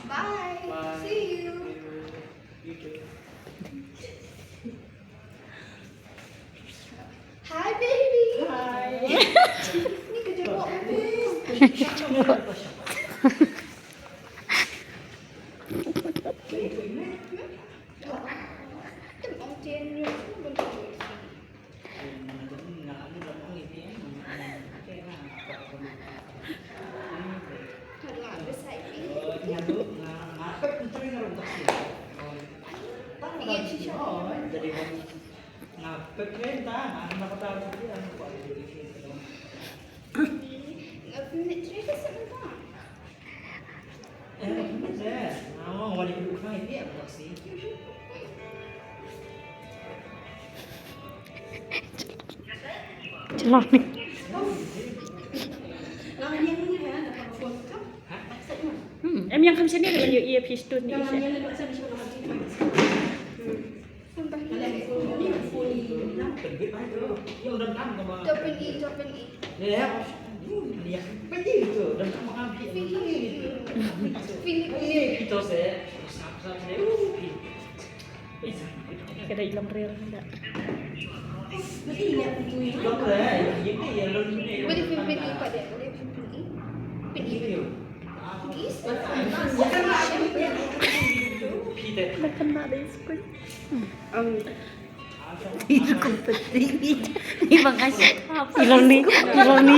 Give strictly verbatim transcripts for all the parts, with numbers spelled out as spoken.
Bye. See you. Hi, baby. Hi. Ni ka jenguk, baby. Chalong ni. Hmm. Em ïeng kham shane ban ïohi ïa phi shatei ni. Ka dei i Longriel ka. Ïa kane dei skul. Ïa kane dei skul. Ni bang ai. Ilong ni, ilong ni.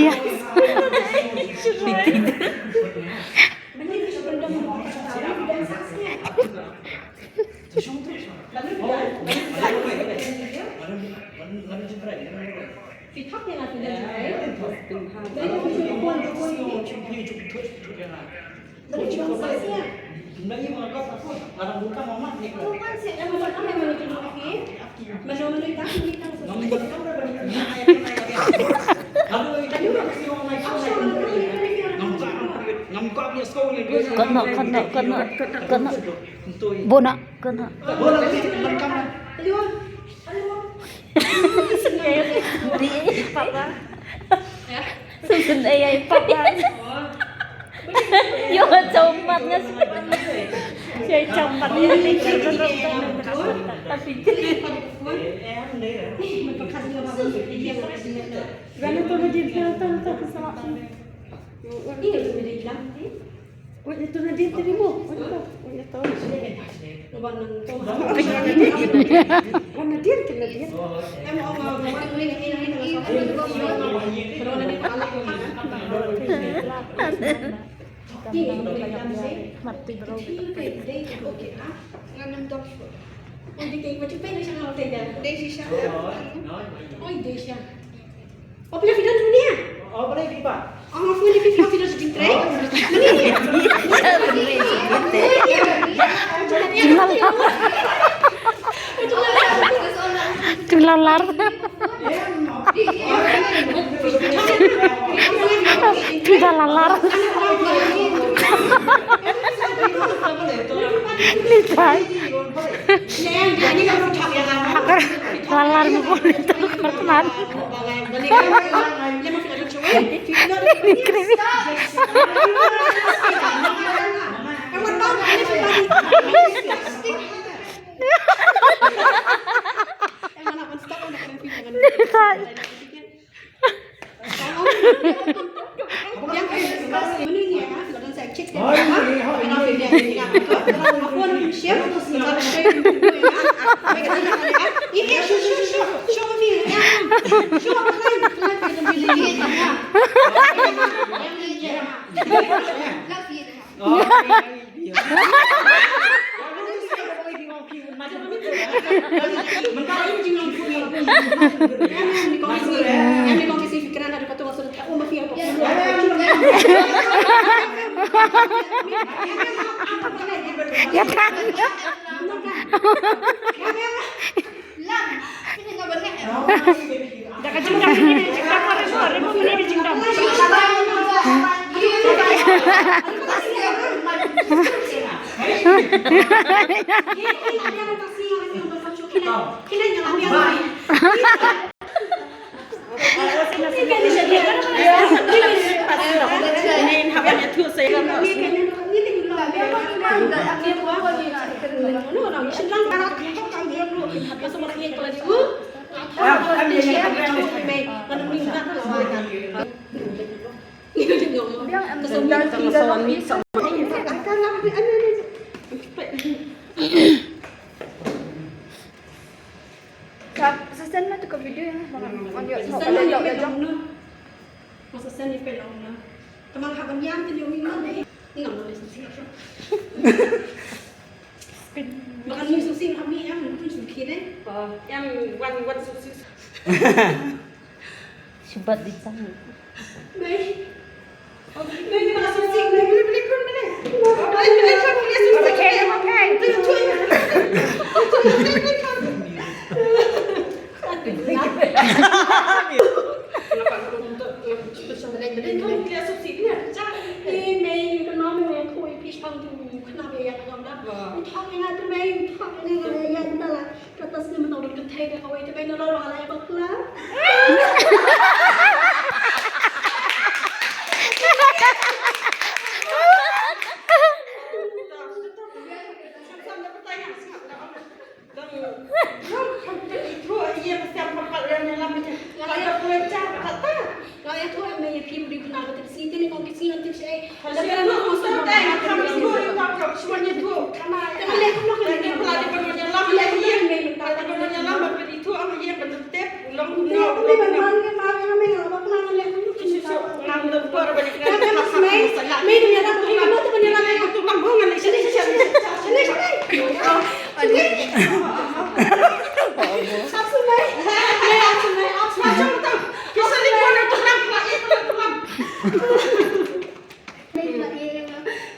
Kat noh, kat noh, kat noh, kat noh. Bona, kat noh. Di, papa. Susun ai ai papa. Yo, chau mat nga. Chau mat nga. Tapi Gana tu na din, tu, tu, tu, tu, sama. Ini tu na din. Wait, ito na din, tiri mo. Wait, ito. Wait, ito. Wala na din, kina din. Mati bro. Ngan dok. Dei shisha. Oi, dei shisha. Oh, phi don dunia? Oh, phi don dunia. Tulalar. Tulalar. Ni tai. Lalar mo ko nito, Batman. Ni, ni, ni. Ni tai. Ya kan? Da ka jingdam, ini jingdam, ini jingdam. Sa, sa send ma tu ka video yang on your top. Masa send ni pela ona. Tamang ha ban yang tu ni umi ma ni. Ni ngam ni sing. Makan ni sing ha mi yang tu sing kine. Yang wan wan sing. Shubat di sana. Mai. Mai ni makan sing, mai ni beli kun beli. Mai ni beli kun beli sing. Okay, okay. Tu tu.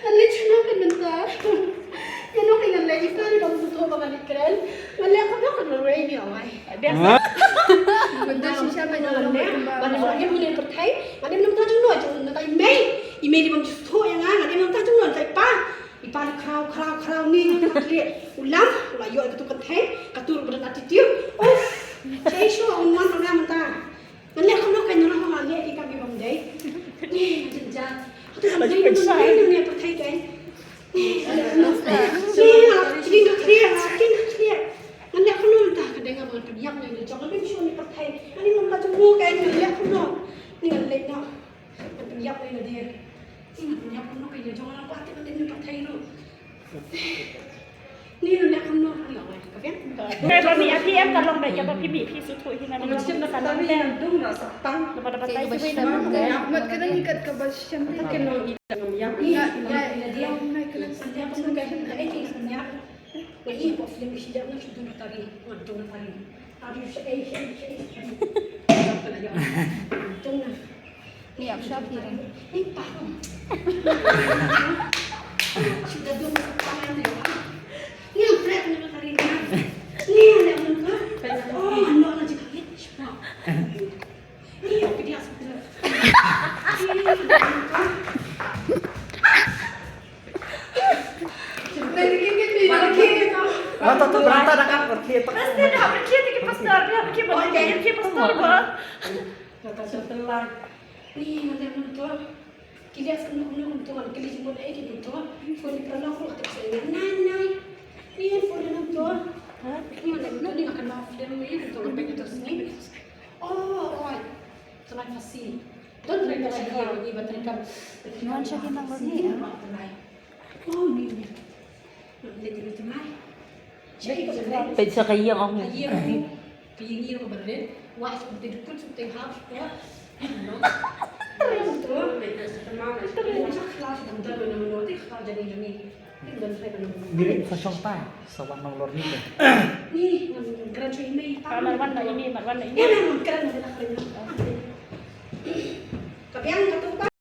Ngan leit sha nongkren mynta. Ïa nongkren ngan leit, ïa nongkren ngan leit kren. Ngan leit ka dok kan rei ni awai. Biasa. Mynta shisha ba ngan leit. Ban leit ïa pyrthei. Ngan leit mynta jong no jong na tai mei. I mei di bam ju sngewthuh ïa nga, ngan leit mynta jong no tai pa. I pa di khraw khraw khraw ni ngan leit. U lam, u la ïoh ïa katu kynthei, katu ruh ba don attitude. Uff. Chei shuh un wan mynta. Ngan leh kumno kein, ngan leh ki kam ki bym dei. Ngan jynjar. Hato ngan dei ngan leh pyrthei kein. Ngan leh kumno mynta ka dei nga ba ngan pynïap ïa i jong, ngan leh kumno ïa pyrthei. Ngan leh kumno kein, ngan leh kumno. Ngan leh kumno. Ngan pynïap ïa i dei. Ngan pynïap kumno kein ïa jong, ngan leh kumno ïa pyrthei ruh. Ni ngan leh kumno, ngan leh ka biang. Te ba mih ïa phi em ka long da ïa ba phi mih phi sngewthuh hi na. Ngan shim na ka nang te. Ngan dung na sa tang. Da ba da ba tai shi wei na. Mat ka nang ikat ka ba shim te ka long i. Ngan ïa phi. Ngan ïa phi. Ngan ïa phi. Ngan ïa phi. Ngan ïa phi. Ngan ïa phi. Ngan ïa phi. Ni ap shah phi. Pastor, dah berkhia, pastor, dah berkhia, pastor, bah. Ni, ngan leh kumno kumno, ki leh kumno kumno kumto, ngan kylli jingmut ei ki kumto. Phone ni paralok ruh kata ka seh ngan nai nai. Ni phone ni kumto. Ni ngan leh kumto, ni ngan kynmaw film ni kumto, ngan peit kumto sngi. Oh, oh. Tonight Fasi. Don't try to shake it, ni ba try kam. Ngan shake it nang ni. Oh, ni ni. Peit sa ka ïing ong. Ka ïing ong. Ka ïing ïing ong ba rit. Wah, sa te dukun sa te hap. Ya. Ni sa shong tai sa wan nong lor ni. Ni ngan kren shu ine. Mar wan na ine, mar wan na ine. Ka biang ka tu.